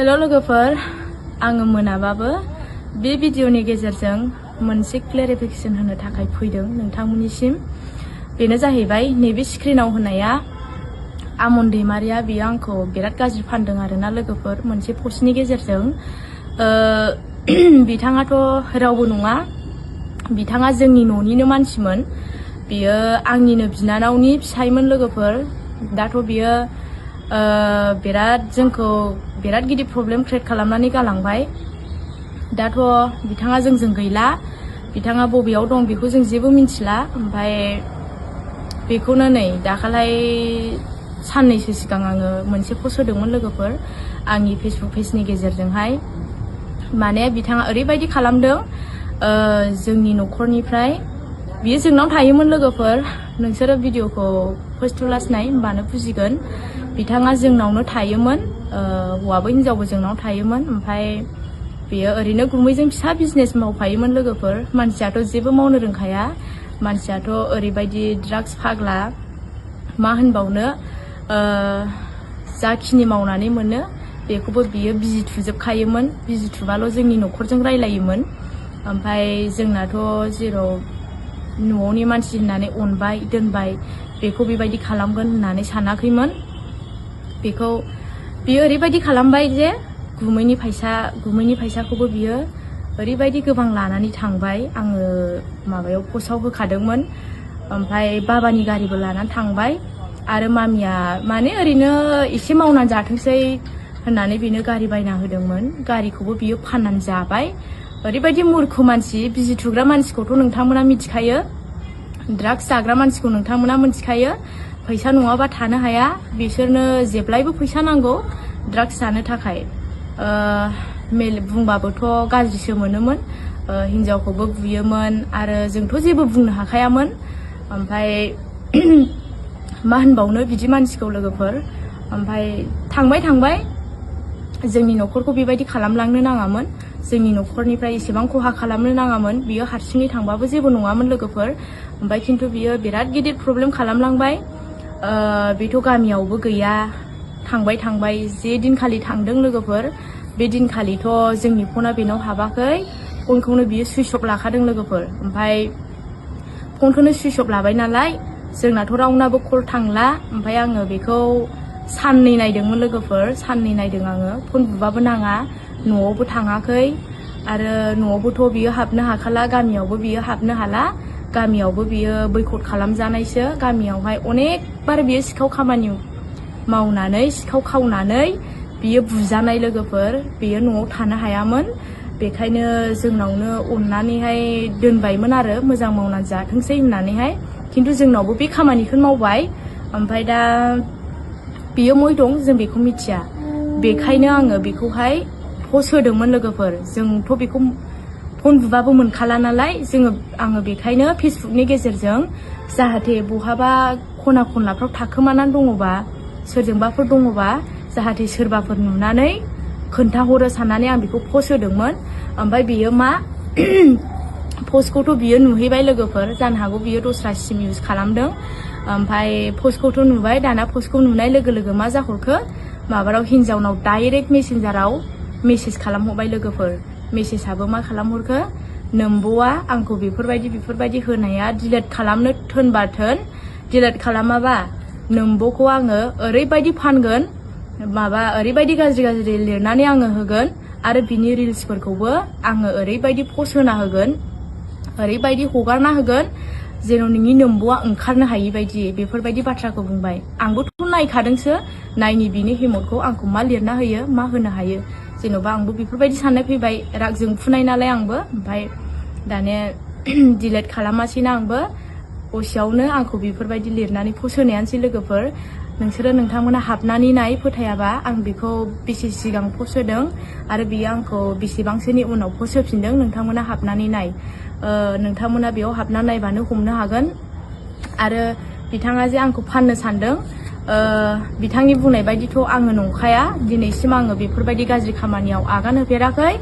Hello लोगोफोर, आङो मोनाबाबो बे भिडिअनि गेजेरजों मोनसे क्लेरिफिकेशन होनो थाखाय फैदों नोंथांमोननिसिम। बेनो जाहैबाय नैबे स्क्रिनाव होनाया आमन दैमारिया बियो आंखौ बिराद गाज्रि फानदों आरोना लोगोफोर मोनसे पस्टनि गेजेरजों। बिथाङाथ' रावबो नङा, बिथाङा जोंनि न'निनो मानसिमोन। बियो आंनिनो बिनानावनि फिसायमोन लोगोफोर। दाथ' बियो जोंखौ बिराद गिदिर प्रब्लेम क्रिएट खालामनानै गालांबाय। दाथ' बिथाङा जोंजों गैला, बिथाङा बबेयाव दं बेखौ जों जेबो मिन्थिला। ओमफ्राय बेखौनो नै दाखालै साननैसो सिगां आङो मोनसे पस्ट होदोंमोन लोगोफोर आंनि फेसबुक पेजनि गेजेरजोंहाय। माने बिथाङा ओरैबायदि खालामदों, जोंनि न'खरनिफ्राय बियो जोंनाव थायोमोन लोगोफोर। नोंसोरो भिडिअखौ फार्स्ट टु लास्ट नाय होमबानो बुजिगोन। बिथाङा जोंनावनो थायोमोन, हौवाबो हिनजावबो जोंनाव थायोमोन। ओमफ्राय बेयो ओरैनो गुमैजों फिसा बिजनेस मावफायोमोन लोगोफोर। मानसियाथ' जेबो मावनो रोंखाया, मानसियाथ' ओरैबायदि ड्राग्स फाग्ला, मा होनबावनो। जाखिनि मावनानै मोनो बेखौबो बियो बिजि थुजोबखायोमोन। बिजि थुबाल' जोंनि न'खरजों रायलायोमोन। ओमफ्राय जोंनाथ' जेराव न'नि मानसि होननानै अनबाय दोनबाय, बेखौ बेबायदि खालामगोन होननानै सानाखैमोन। बेखौ बियो ओरैबायदि खालामबाय जे गुमैनि फैसाखौबो बियो ओरैबायदि गोबां लानानै थांबाय। आङो माबायाव पस्टआव होखादोंमोन। ओमफ्राय बाबानि गारिबो लानानै थांबाय। आरो मामिया माने ओरैनो एसे मावनानै जाथोंसै होननानै बेनो गारि बायना होदोंमोन। गारिखौबो बियो फाननानै जाबाय। ओरैबायदि मुर्ख मानसि। बिजि थुग्रा मानसिखौथ' नोंथांमोना मिथिखायो, ड्राग्स जाग्रा मानसिखौ नोंथांमोना मिथिखायो। फैसा नङाबा थानो हाया, बिसोरनो जेब्लायबो फैसा नांगौ ड्राग्स जानो थाखाय। बुंबाबोथ' गाज्रिसो मोनोमोन, हिनजावखौबो बुयोमोन आरो जोंथ' जेबो बुंनो हाखायामोन। ओमफ्राय मा होनबावनो बिदि मानसिखौ लोगोफोर। ओमफ्राय थांबाय जोंनि न'खरखौ बेबायदि खालामलांनो नाङामोन, जोंनि न'खरनिफ्राय एसेबां खहा खालामनो नाङामोन। बियो हारसिङै थांबाबो जेबो नङामोन लोगोफोर। ओमफ्राय खिन्थु बियो बिराद गिदिर प्रब्लेम खालामलांबाय। बेथ' गामियावबो गैया, थांबाय जे दिनखालि थांदों लोगोफोर, बे दिनखालिथ' जोंनि फना बेनाव हाबाखै। फनखौनो बियो सुइच अफ लाखादों लोगोफोर। ओमफ्राय फनखौनो सुइच अफ लाबाय नालाय जोंनाथ' रावनाबो कल थांला। ओमफ्राय आङो बेखौ साननै नायदोंमोन लोगोफोर, साननै नायदों आङो। फन बुबाबो नाङा, न'आवबो थाङाखै आरो न'आवबोथ' बियो हाबनो हाखाला, गामियावबो बियो हाबनो हाला। गामियावबो बियो बैकट खालामजानायसो। गामियावहाय अनेक बार बियो सिखाव खामानि मावनानै, सिखाव खावनानै बियो बुजानाय लोगोफोर। बियो न'आव थानो हायामोन, बेखायनो जोंनावनो अननानैहाय दोनबायमोन आरो मोजां मावनानै जाथोंसै होननानैहाय। खिन्थु जोंनावबो बे खामानिखौनो मावबाय। ओमफ्राय दा बियो मय दं जों बेखौ मिथिया। बेखायनो आङो बेखौहाय पस्ट होदोंमोन लोगोफोर। जोंथ' बेखौ फन बुबाबो मोनखाला नालाय आङो बेखायनो फेसबुकनि गेजेरजों जाहाथे बहाबा खना खनलाफ्राव थाखोमानानै दङबा, सोरजोंबाफोर दङबा, जाहाथे सोरबाफोर नुनानै खोन्थाहरो साननानै आं बेखौ पस्ट होदोंमोन। ओमफ्राय बियो मा पस्टखौथ' बियो नुहैबाय लोगोफोर। जानो हागौ बियो दस्रा सिम इउज खालामदों। ओमफ्राय पस्टखौथ' नुबाय। दाना पस्टखौ नुनाय लोगो लोगो मा जाहरखो, माबाराव हिनजावनाव डाइरेक्ट मेसेन्जाराव मेसेज खालामहरबाय लोगोफोर। मेसेजआबो मा खालामहरखो, नोम्ब'आ आंखौ बेफोरबायदि होनाया डिलेट खालामनो थोनबा थोन, डिलेट खालामाबा नोम्ब'खौ आङो ओरैबायदि फानगोन, ओरैबायदि गाज्रि लिरनानै आङो होगोन आरो बिनि रिल्सफोरखौबो आङो ओरैबायदि पस्ट होना होगोन, ओरैबायदि हगारना होगोन जेन' नोंनि नोम्ब'आ ओंखारनो हायि बायदि। बेफोरबायदि बाथ्राखौ बुंबाय। आंबोथ' नायखादोंसो, नायनि बिनि हिम्मतखौ आंखौ मा लिरना होयो, मा होनो हायो। जेन'बा आंबो बेफोरबायदि साननाय फैबाय, राग जोंफुनाय नालाय आंबो। ओमफ्राय दानिया डिलेट खालामासैना आंबो, दसेयावनो आंखौ बेफोरबायदि लिरनानै पस्ट होनायानोसै लोगोफोर। नोंथांमोना हाबनानै नाय, फोथायाबा आं बेखौ बेसे सिगां पस्ट होदों आरो बियो आंखौ बेसेबांसोनि उनाव पस्ट होफिनदों, नोंथांमोना हाबनानै नाय। नोंथांमोना बेयाव हाबना नायबानो हमनो हागोन। आरो बिथाङा जे आंखौ फाननो सानदों, बिथांनि बुंनाय बायदिथ' आङो नंखाया। दिनैसिम आङो बेफोरबायदि गाज्रि खामानियाव आगान होफेराखै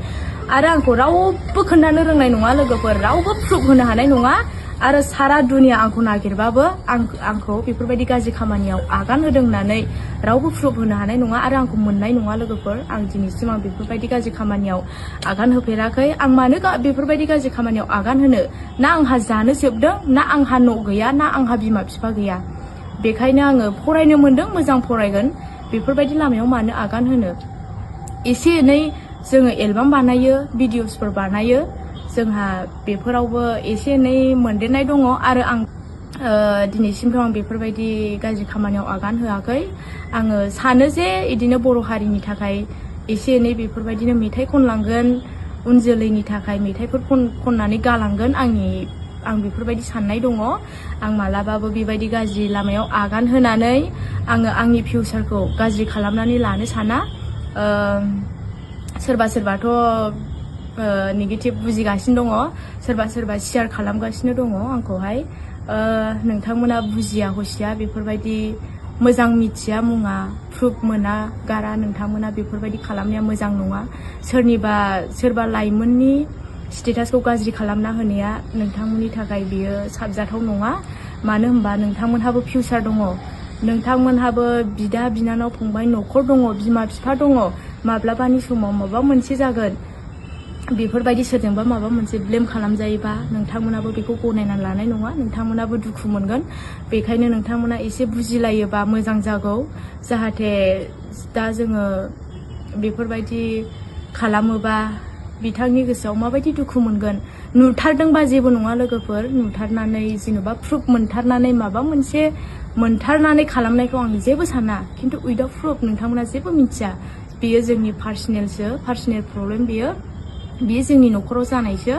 आरो आंखौ रावबो खोन्थानो रोंनाय नङा लोगोफोर, रावबो प्रुफ होनो हानाय नङा आरो सारा दुनिया आंखौ नागिरबाबो आंखौ बेफोरबायदि गाज्रि खामानियाव आगान होदों होननानै रावबो प्रुफ होनो हानाय नङा आरो आंखौ मोननाय नङा लोगोफोर। आं दिनैसिम आं बेफोरबायदि गाज्रि खामानियाव आगान होफेराखै। आं मानो बेफोरबायदि गाज्रि खामानियाव आगान होनो? ना आंहा जानो जोबदों, ना आंहा न' गैया, ना आंहा बिमा बिफा गैया। बेखायनो आङो फरायनो मोनदों, मोजां फरायगोन। बेफोरबायदि लामायाव मानो आगान होनो? एसे एनै जोङो एलबाम बानायो, भिडिअसफोर बानायो, जोंहा बेफोरावबो एसे एनै मोनदेरनाय दङ आरो आं दिनैसिमथ' आं बेफोरबायदि गाज्रि खामानियाव आगान होआखै। आङो सानो जे इदिनो बर' हारिनि थाखाय एसे एनै बेफोरबायदिनो मेथाइ खनलांगोन, उन जोलैनि थाखाय मेथाइफोर खननानै गालांगोन। आं बेफोरबायदि साननाय दङ। आं मालाबाबो बेबायदि गाज्रि लामायाव आगान होनानै आङो आंनि फिउचारखौ गाज्रि खालामनानै लानो साना। सोरबा सोरबाथ' नेगेटिभ बुजिगासिनो दङ, सोरबा सोरबा शेयार खालामगासिनो दङ आंखौहाय। नोंथांमोना बुजिया हसिया बेफोरबायदि मोजां मिथिया मुङा प्रुफ मोना गारा नोंथांमोना बेफोरबायदि खालामनाया मोजां नङा। सोरबा लाइमोननि स्टेटासखौ गाज्रि खालामना होनाया नोंथांमोननि थाखाय बियो साबजाथाव नङा। मानो होनबा नोंथांमोनहाबो फिउचार दङ, नोंथांमोनहाबो बिदा बिनानाव फंबाय न'खर दङ, बिमा बिफा दङ। माब्लाबानि समाव माबा मोनसे जागोन, बेफोरबायदि सोरजोंबा माबा मोनसे ब्लेम खालामजायोबा नोंथांमोनाबो बेखौ गनायना लानाय नङा, नोंथांमोनाबो दुखु मोनगोन। बेखायनो नोंथांमोना एसे बुजिलायोबा मोजां जागौ। जाहाथे दा जोङो बेफोरबायदि खालामोबा बिथांनि गोसोआव माबायदि दुखु मोनगोन। नुथारदोंबा जेबो नङा लोगोफोर, नुथारनानै जेन'बा प्रुफ मोनथारनानै माबा मोनसे मोनथारनानै खालामनायखौ आं जेबो साना। खिन्थु उइदाउट प्रुफ नोंथांमोना जेबो मिथिया, बेयो जोंनि पार्सनेल प्रब्लेम। बेयो जोंनि न'खराव जानायसो।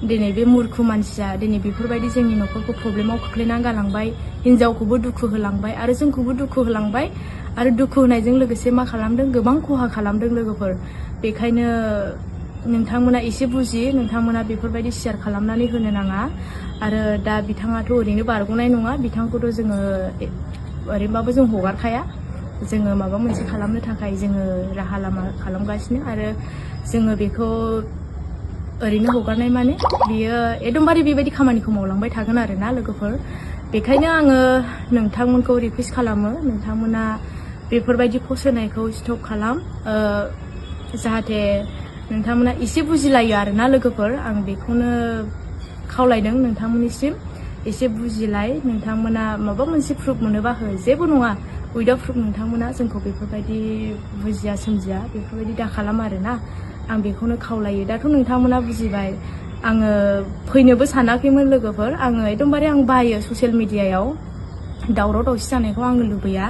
दिनै बे मुरखु मानसिया दिनै बेफोरबायदि जोंनि न'खरखौ प्रब्लेमाव खोख्लैनानै गालांबाय, हिनजावखौबो दुखु होलांबाय आरो जोंखौबो दुखु होलांबाय। आरो दुखु होनायजों लोगोसे मा खालामदों, गोबां खहा खालामदों लोगोफोर। बेखायनो नोंथांमोना एसे बुजि, नोंथांमोना बेफोरबायदि शेयार खालामनानै होनो नाङा। आरो दा बिथाङाथ' ओरैनो बारग'नाय नङा, बिथांखौथ' जोङो ओरैनोबाबो जों हगारखाया। जोङो माबा मोनसे खालामनो थाखाय जोङो राहा लामा खालामगासिनो आरो जोङो बेखौ ओरैनो हगारनाय माने बियो एकदमबारे बेबायदि खामानिखौ मावलांबाय थागोन आरोना लोगोफोर। बेखायनो आङो नोंथांमोनखौ रिकुवेस्ट खालामो, नोंथांमोना बेफोरबायदि पस्ट होनायखौ स्टप खालाम। जाहाथे नोंथांमोना एसे बुजिलायो आरोना लोगोफोर। आं बेखौनो खावलायदों नोंथांमोननिसिम, एसे बुजिलाय। नोंथांमोना माबा मोनसे प्रुफ मोनोबा हो, जेबो नङा। उइदाउट प्रुफ नोंथांमोना जोंखौ बेफोरबायदि बुजिया सोमजिया बेफोरबायदि दा खालाम आरोना। आं बेखौनो खावलायो। दाथ' नोंथांमोना बुजिबाय। आङो फैनोबो सानाखैमोन लोगोफोर। आङो एकदमबारे आं बायो ससियेल मिडियायाव दावराव दावसि जानायखौ आङो लुबैया।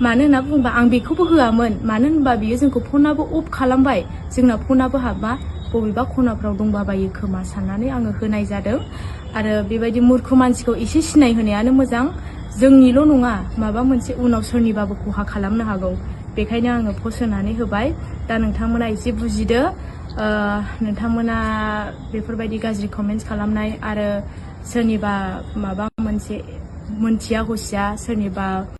मानो होनना बुङोबा आं बेखौबो होआमोन। मानो होनबा बियो जोंखौ फनाबो अफ खालामबाय, जोंना फनाबो हाबा बबेबा खनाफ्राव दंबाबायो खोमा साननानै आङो होनाय जादों। आरो बेबायदि मुरखु मानसिखौ एसे सिनाय होनायानो मोजां। जोंनिल' नङा, माबा मोनसे उनाव सोरनिबाबो खहा खालामनो हागौ। बेखायनो आङो पस्ट होनानै होबाय। दा नोंथांमोना एसे बुजिदो। नोंथांमोना बेफोरबायदि गाज्रि कमेन्ट्स खालामनाय आरो सोरनिबा माबा मोनसे मोनथिया हसिया सोरनिबा